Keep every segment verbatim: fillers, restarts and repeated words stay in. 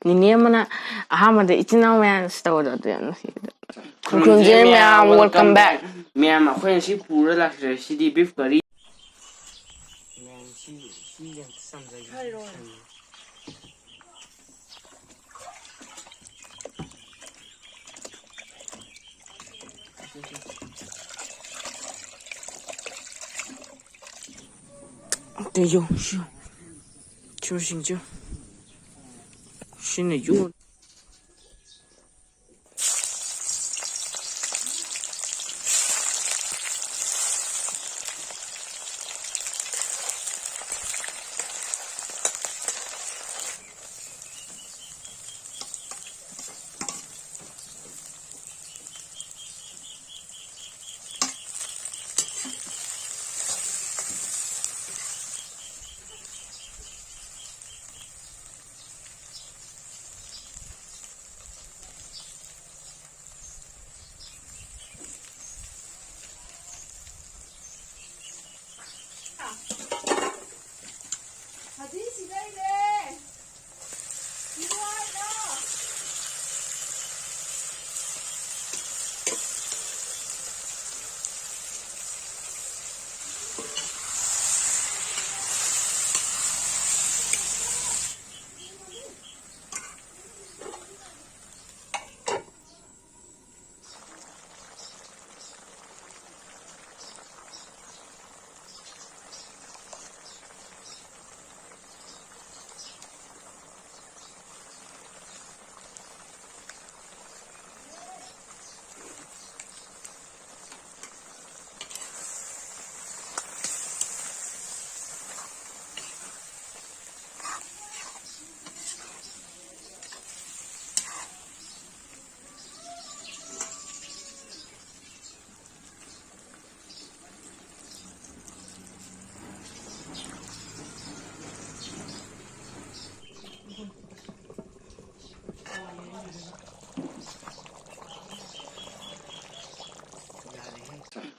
ꯅꯤꯅꯦ ꯑꯃꯅ ꯑꯍꯥꯟꯕꯗ ꯏꯆꯤꯟ ꯏꯅꯥꯎ ꯃꯌꯥꯝꯁꯨ ꯇꯧꯕꯗꯣ ꯑꯗꯨ ꯌꯥꯝ ꯅꯨꯡꯁꯤꯕꯗꯣ꯫ ꯈꯨꯔꯨꯝꯖꯔꯤ ꯃꯌꯥꯝ, welcome back꯫ ꯃꯌꯥꯝ, ꯑꯩꯈꯣꯏꯅ ꯁꯤ ꯄꯨꯔ ꯂꯥꯛꯆꯔꯦ꯫ ꯁꯤꯗꯤ beef curry꯫ ꯃꯌꯥꯝ, ꯁꯤ, ꯁꯤ ꯌꯥꯝ ꯆꯝꯖꯒꯦ꯫ ꯍꯥꯏꯔꯣ꯫ ꯑꯇꯩ ꯌꯣ, ꯁꯤ ꯌꯣ꯫ ꯁꯤ ꯌꯣ, ꯁꯤꯡ ꯁꯤ ꯌꯣ꯫ ꯁꯤꯅ ꯌꯣ꯫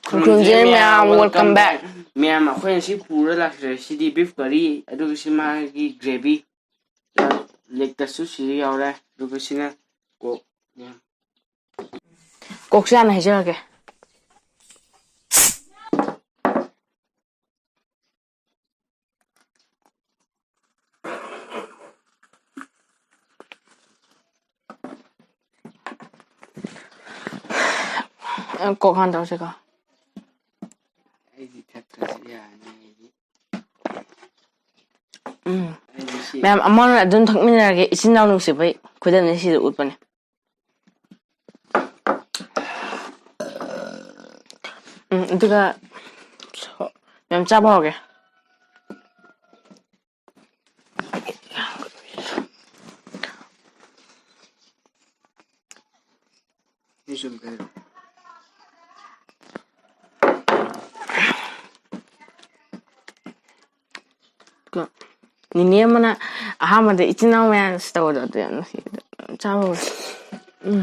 ꯈꯨꯔꯨꯝꯖꯔꯤ ꯃꯌꯥꯝ, welcome back꯫ ꯃꯌꯥꯝ, ꯑꯩꯈꯣꯏꯅ ꯁꯤ ꯄꯨꯔ ꯂꯥꯛꯆꯔꯦ꯫ ꯁꯤꯗꯤ beef curry, ꯑꯗꯨꯒ ꯁꯤ ꯃꯥꯒꯤ gravy꯫ ꯂꯦꯛꯇꯁꯁꯨ ꯁꯤꯗ ꯌꯥꯎꯔꯦ, ꯑꯗꯨꯒ ꯁꯤꯅ ꯀꯣꯛꯅꯦ꯫ ꯀꯣꯛꯁꯦ ꯍꯥꯟꯅ ꯍꯩꯖꯔꯒꯦ꯫ ꯀꯣꯛ ꯍꯥꯟꯅ ꯇꯧꯔꯁꯤꯀꯣ꯫ ꯑꯩꯗꯤ ꯊꯛꯇ꯭ꯔꯁꯨ ꯌꯥꯅꯤ, ꯑꯩꯗꯤ꯫ ꯎꯝ꯫ ꯑꯩꯗꯤ ꯁꯤ ꯃꯌꯥꯝ ꯑꯃ ꯑꯗꯨꯝ ꯊꯛꯃꯤꯟꯅꯔꯒꯦ, ꯏꯆꯤꯟ ꯏꯅꯥꯎ ꯅꯨꯡꯁꯤꯕꯩ ꯈꯨꯗꯝꯅꯤ ꯁꯤꯗ ꯎꯠꯄꯅꯦ꯫ ꯎꯝ, ꯑꯗꯨꯒ ꯃꯌꯥꯝ ꯆꯥꯕ ꯍꯧꯔꯒꯦ꯫ ꯅꯤꯅꯦ ꯑꯃꯅ ꯑꯍꯥꯟꯕꯗ ꯏꯆꯤꯟ ꯏꯅꯥꯎ ꯃꯌꯥꯝꯁꯤ ꯇꯧꯕꯗꯣ ꯑꯗꯨ ꯌꯥꯝ ꯅꯨꯡꯁꯤ꯫ ꯆꯥꯕ ꯍꯧꯔꯦ꯫ ꯎꯝ꯫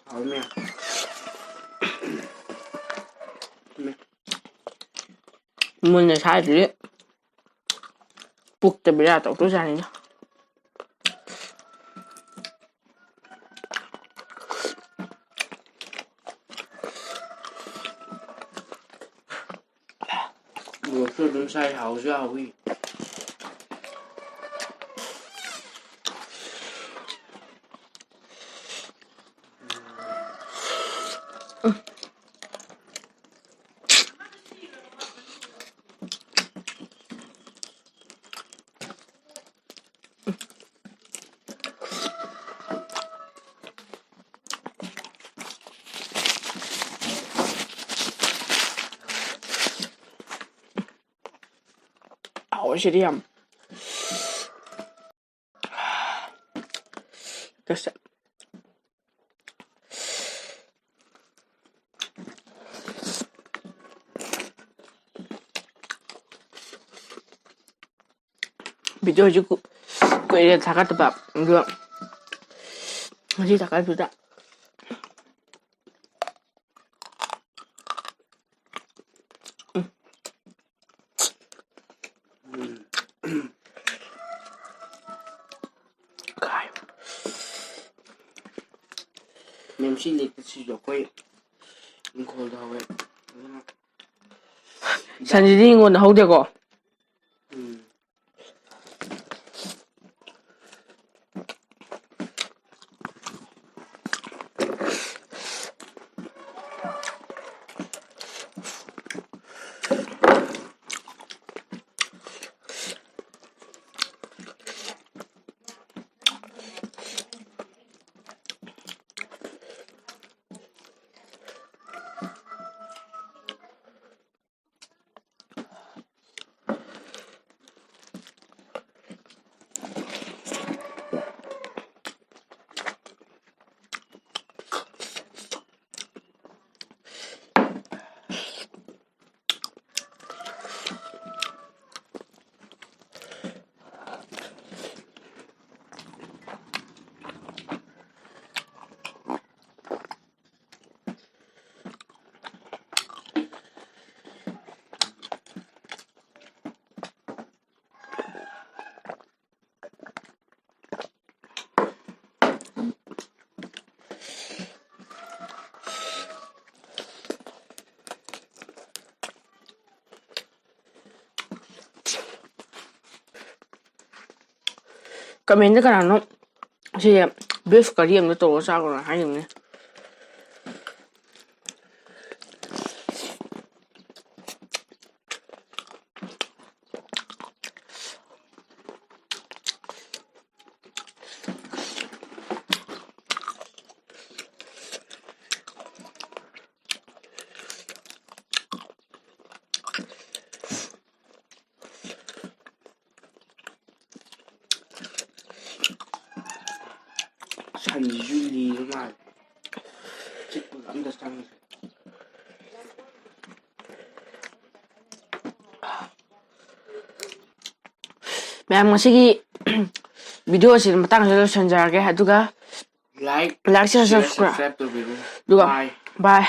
ꯍꯥꯎꯅꯦ꯫ ꯃꯨꯟꯅ ꯁꯥꯏꯗꯨꯗꯤ ꯄꯨꯛꯇ ꯕꯦꯔꯥ ꯇꯧꯗꯣꯏꯖꯥꯠꯅꯤꯗ꯫ ꯃꯣꯔꯣꯛꯁꯨ ꯑꯗꯨꯝ ꯁꯥꯏ, ꯍꯥꯎꯁꯨ ꯍꯥꯎꯏ꯫ ꯁꯤꯗꯤ ꯌꯥꯝ ꯀꯁ-, ꯚꯤꯗꯤꯑꯣꯁꯤ ꯀꯨ-, ꯀꯨꯏꯔꯦ ꯊꯥꯒꯠꯇꯕ, ꯑꯗꯨꯒ ꯉꯁꯤ ꯊꯥꯒꯠꯄꯤꯗ꯫ ꯃꯦꯝ, ꯁꯤ ꯂꯦꯛꯇ ꯁꯤꯁꯨ ꯑꯩꯈꯣꯏ ꯏꯪꯈꯣꯜꯗ ꯍꯧꯋꯦ꯫ ꯑꯗꯨꯅ ꯁꯟꯁꯤꯗꯤ ꯍꯤꯡꯒꯣꯜꯗ ꯍꯧꯗꯦꯀꯣ? ꯎꯝ꯫ ꯀꯃꯦꯟꯗ ꯀꯅꯥꯅꯣ ꯁꯤ ꯕꯤꯐ ꯀꯔꯤ ꯑꯝꯇ ꯇꯧꯔꯒ ꯆꯥꯈ꯭ꯔꯣꯅ ꯍꯥꯏꯈꯤꯕꯅꯦ꯫ ꯈꯟꯁꯤꯁꯨ ꯂꯤꯕ ꯃꯥꯜꯂꯦ꯫ ꯆꯤꯛꯄꯒ ꯑꯝꯇ ꯆꯪꯗ꯭ꯔꯦ꯫ ꯃꯌꯥꯝ, ꯉꯁꯤꯒꯤ ꯚꯤꯗꯤꯑꯣ ꯑꯁꯤ ꯃꯇꯥꯡꯁꯤꯗ ꯂꯣꯏꯁꯤꯟꯖꯔꯒꯦ꯫ ꯑꯗꯨꯒ Like, Like, share, share, subscribe. Subscribe ꯇꯧꯕꯤꯔꯣ꯫ ꯑꯗꯨꯒ Bye. Bye.